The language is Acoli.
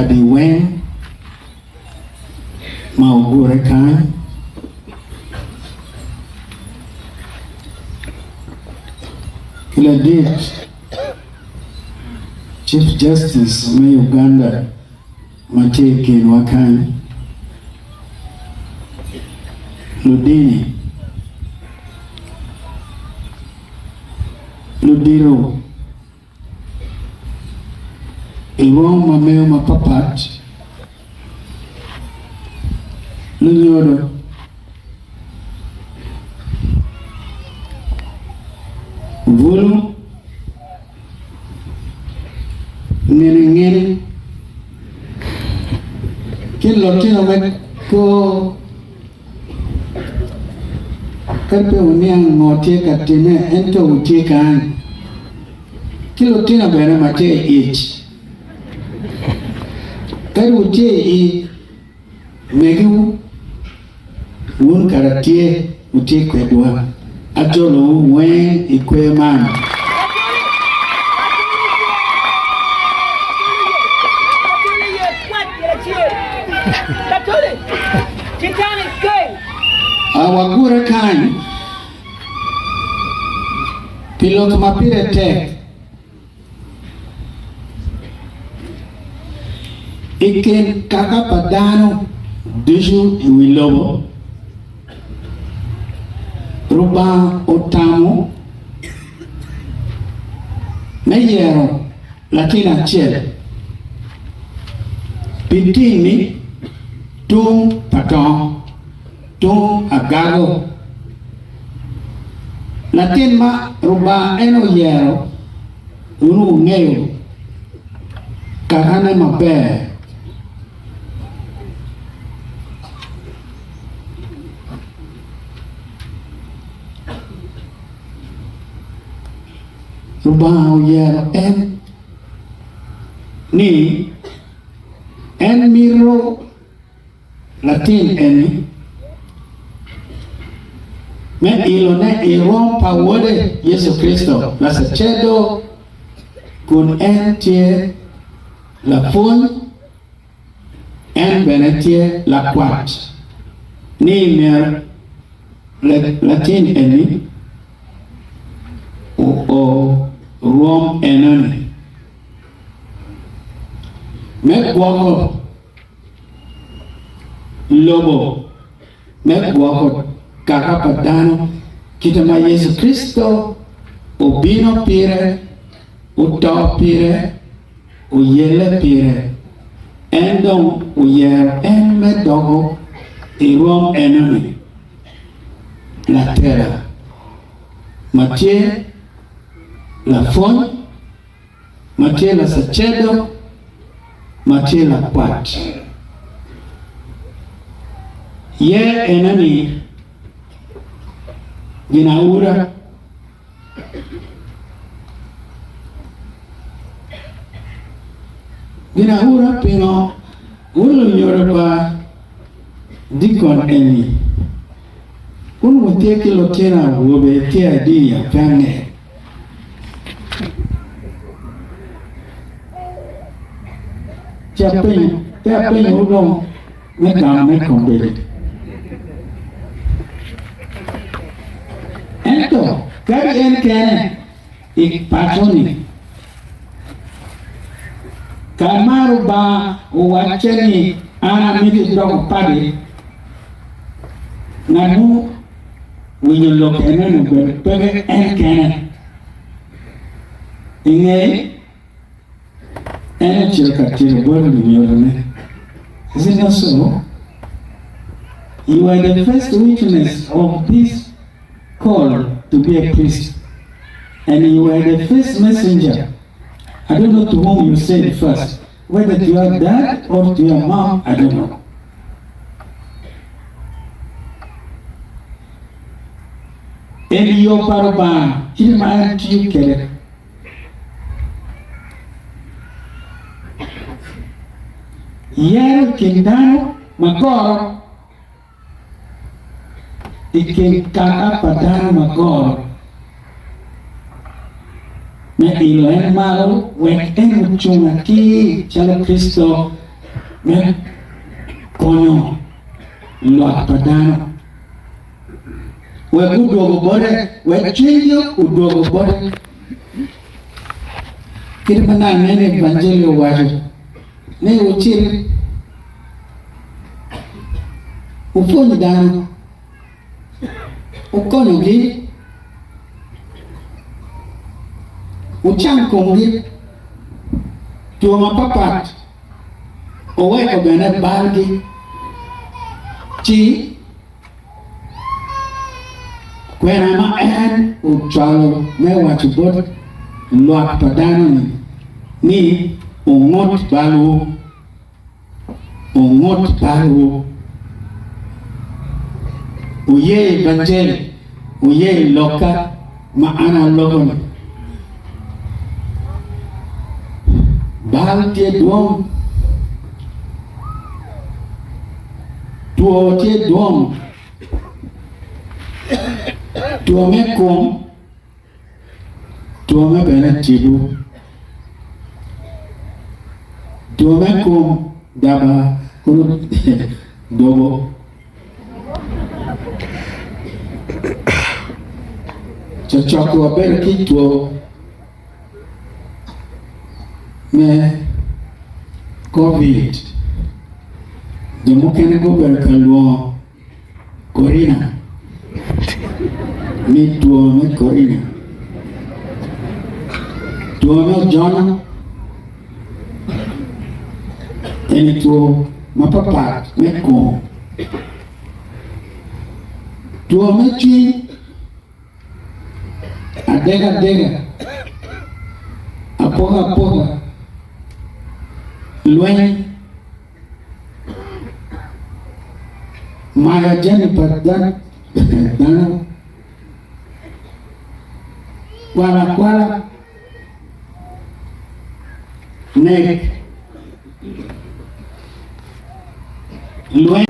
padi weng ma ogure kany. Ki ladit Chief Justice me Uganda ma tye i kinwa kany, ludini, ludito i rwom ma meo mapapat, lunyodo, bulu, ngene ngene ki lutino me kor ka pe wuniang ngo tye ka timme ento wutye kany ki lutino bene ma tye i ic kadi wutye i Megiwu, wun kara tye wutye kwedwa, ajolowu weng i kwer man. A Wagure kany pi lok ma pire tek. I kin kaka pa dano ducu i wi lobo, Rubanga otamo me yero latin acel pi timi tung pa tong, tung agago. Latin ma Rubanga en oyero wun wungeyo kakane maber. Rubanga oyero en ni en mito Latin eni me ilone i rwom pa Wode Yecu Kricito lacacedo kun en tye lapwony, en bene tye lakwat, ni myero latin eni oo rwom enoni me gwoko lobo me gwoko kaka pa dano kite ma Yecu Kricito obino pire, oto pire, oyelle pire. En dong oyero en me doko i rwom enoni latela ma tye lapwony. ma tye lacacedo, ma tye lakwat. Yer enoni ginaura. Ginaura pingo wun lunyodo pa dikon eni kun wutye ki lutino awobe ki adi acange? Ci apenyo, pe apenyowu dong me gamo me kombeddi. Ento kadi en kene i paco-ni, ka ma Lubanga owacce ni an amito idoko padi, ngat mo Winyo lok enoni obedo peke en kene. I ngeye, en ocito ka tito bot lunyodone. Is it not so? You are the first witness of this call to be a priest, and you are the first messenger. I don't know to whom you said first, whether to your dad or to your mom, I don't know. En yo pa Lubanga kite ma en tiyo kwede. Yero i kin dano magoro, i kin kaka pa dano magoro, me ilo en malo wek en ocung atir calo Kricito. Me konyo lwak pa dano wek gudwogo bote, wek cwinygi odwogo bote. Kit ma nongo Evanjeli owaco ni wucit wupwony dano, wukonyogi, wucang komgi two mapatpat. Oweko bene balgi, ci kwena ma en ocwalo me waco bot lwak pa dano-ni ni, Wungut balwu, wungut balwu, wuye Evanjeli, wuye lokka ma an aloko-ni. Bal tye dwong, two tye dwong, two me kom, two me bene tipo, two me kom daba kono dobo. Cokcok wabedo ki two me Covid, jo mukene gubedo ka lwongo Korina ni two me Korina, two me ojono eni two mapapat me kom, two me cwiny. Adegadega, apokapoka, lweny, mayo jami pa dano, kwalo akwala, nek, lweny.